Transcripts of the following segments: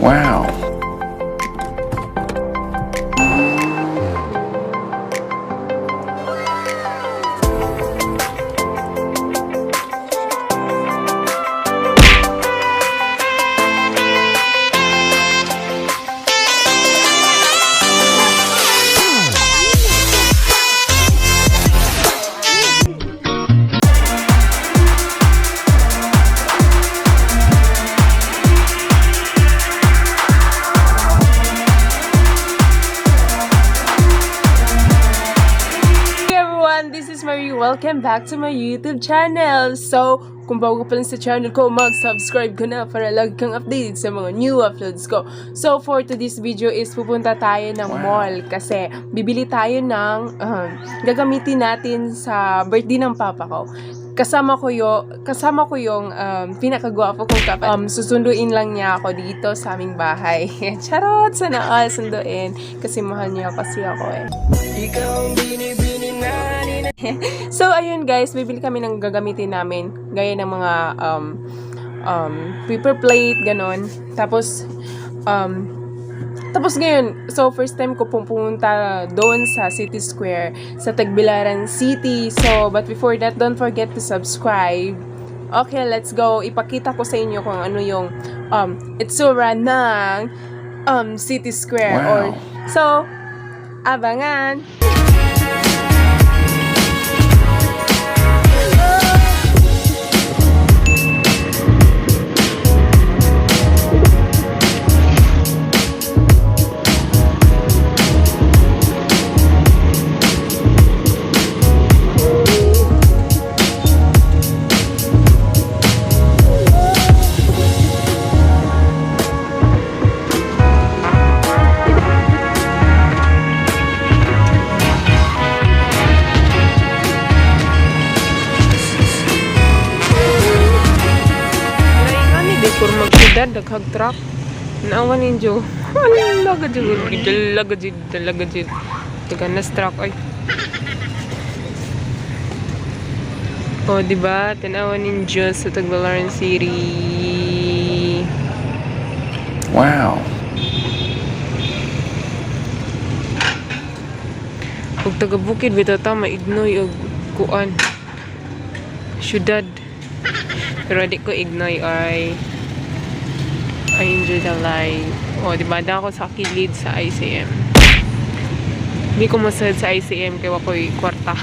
Wow. Hey everyone, this is Marie. Welcome back to my YouTube channel. So, kung bago ka pa lang sa channel ko, mag-subscribe ka na para lagi kang updated sa mga new uploads ko. So, for today's video is pupunta tayo ng mall kasi bibili tayo ng gagamitin natin sa birthday ng papa ko. Kasama ko yung pinakagwapo kong kapatid. Susunduin lang niya ako dito sa aming bahay. Charot! Sana all sunduin. Kasi mahal niya kasi ako eh. So, ayun guys, bibili kami ng gagamitin namin. Gaya ng mga paper plate, ganon. Tapos ngayon, so first time ko pong pumunta doon sa City Square, sa Tagbilaran City. So, but before that, don't forget to subscribe. Okay, let's go. Ipakita ko sa inyo kung ano yung itsura ng City Square. Wow. Or, so, abangan! Lain nga ni dekor magsyudad, daghag truck. Naawa ninyo. Ala, gajud, dala gajud, dala gajud. Taganas truck, ay. O, di ba? Tanawa ninyo sa Tagbilaran City. Wow. Ug taga bukid bitaw ta maignoy og kuan. Syudad. Pero di ko ignoy ay I enjoy the life. O, di ba? Da ako sa kilid sa ICM. Hindi ko masad sa ICM kay wa ko'y kwarta.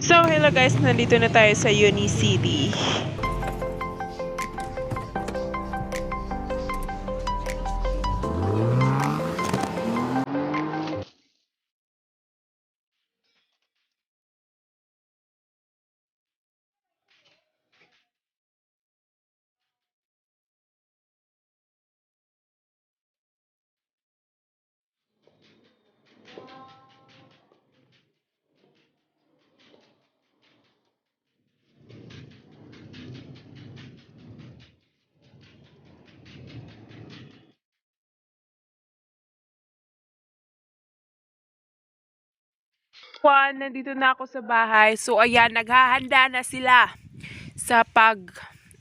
So, hello guys. Nandito na tayo sa Uni City. Juan, nandito na ako sa bahay. So, ayan, naghahanda na sila sa pag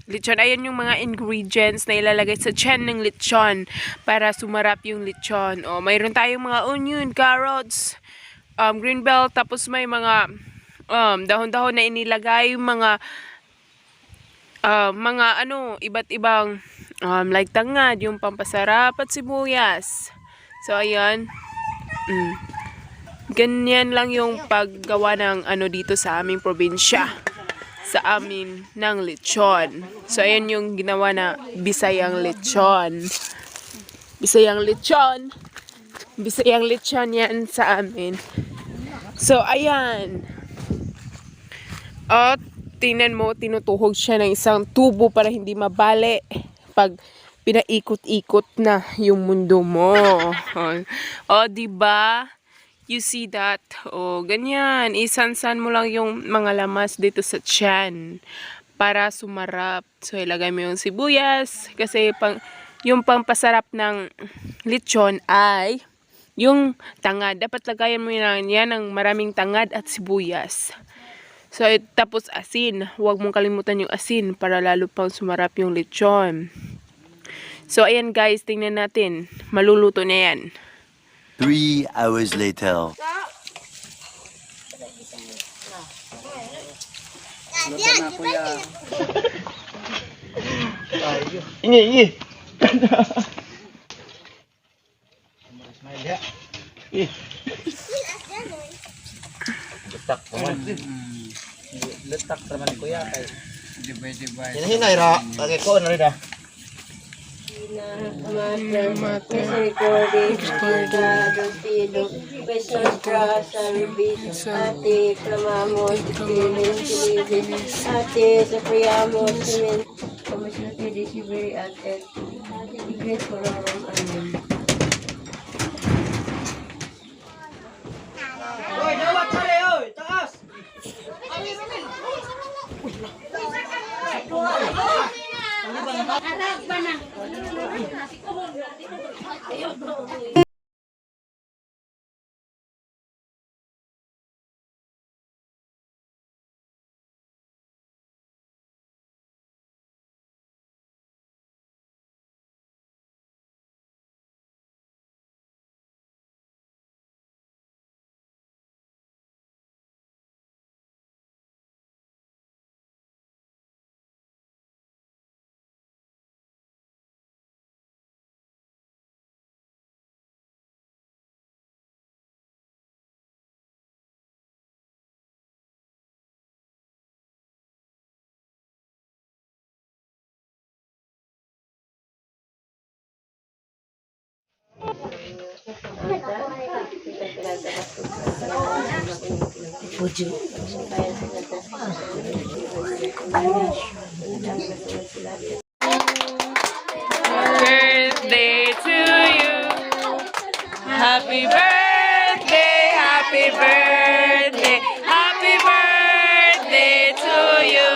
lechon. Ayan yung mga ingredients na ilalagay sa tiyan ng lechon para sumarap yung lechon. O, mayroon tayong mga onion, carrots, green bell, tapos may mga dahon-dahon na inilagay, mga ano, iba't ibang like tangad, yung pampasarap at sibuyas. So, ayan. Ganyan lang yung paggawa ng ano dito sa aming probinsya. Sa amin ng lechon. So, ayan yung ginawa na Bisayang lechon. Bisayang lechon. Bisayang lechon yan sa amin. So, ayan. At tingnan mo, tinutuhog siya ng isang tubo para hindi mabali pag pinaikot-ikot na yung mundo mo. Oh, di ba? You see that? Oh, ganyan. Isansan mo lang yung mga lamas dito sa tiyan para sumarap. So, ilagay mo yung sibuyas kasi yung pampasarap ng lechon ay yung tangad. Dapat lagayan mo yan ng maraming tangad at sibuyas. So, tapos asin. Huwag mong kalimutan yung asin para lalo pang sumarap yung lechon. So, ayan guys, tingnan natin. Maluluto na yan. 3 hours later. Ingi, ingi. Letak naman. Letak naman kuya kay. Hinahinay ra. Kage ko na rin ah. Ate, clamamos, finis, finis, ate, sufriamos, amen. Commissioner Delivery at et, ate, Igres Colorum, amen. Oy, dawat sare oy, taas. Birthday to you. Happy birthday, happy birthday, happy birthday to you.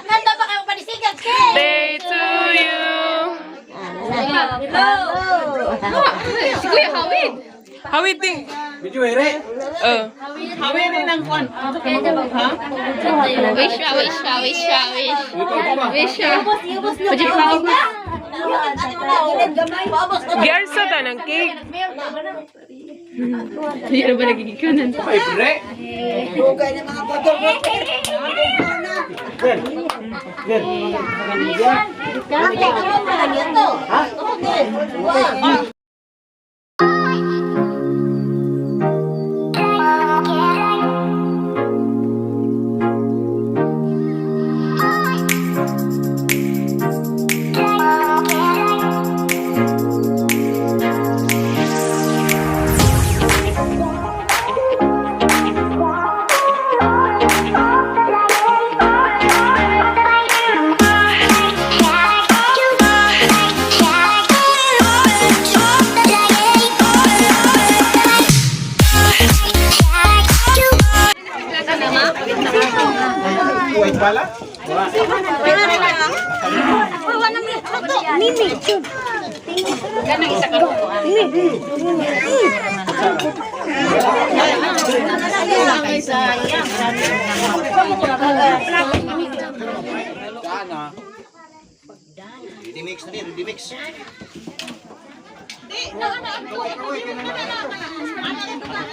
Nanda pa kayo panisigan, ke? Day to you. Si Kuya Hawid. Hawid din. Video ere. Oh. Wish siya, wish siya, wish siya, wish. Wish siya. Gyarsa ta ng cake. Ay, bre. Ben. Ben. White bala? Ready mix na rin, ready mix.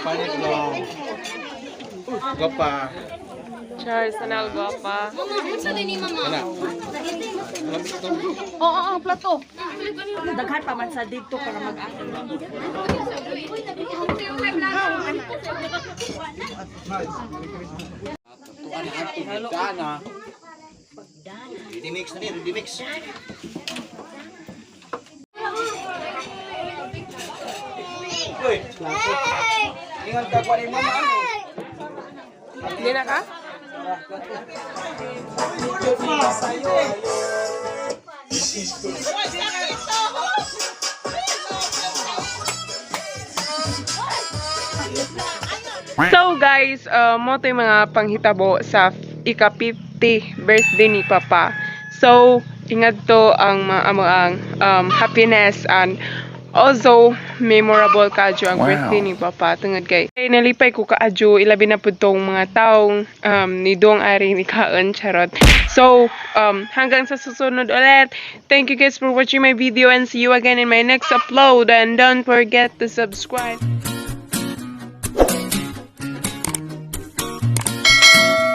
Panik lang. Gapa. Charles, anal guwapa. Ana. Oo, plato. Daghan pa man sa dito para mag Dana. Ready mix na rin, ready mix. Uy, ingat ka kwa ni mama. Hindi na ka? So guys, mo to yung mga panghitabo sa ika-50 birthday ni Papa. So, ingat to ang mga amo ang happiness and also memorable kaadyo ang birthday ni Papa tungod kay nalipay ko kaadyo, ilabi na pud tong mga taong ni Dong Ari ni Kaon charot. So, hanggang sa susunod ulit. Thank you guys for watching my video and see you again in my next upload, and don't forget to subscribe.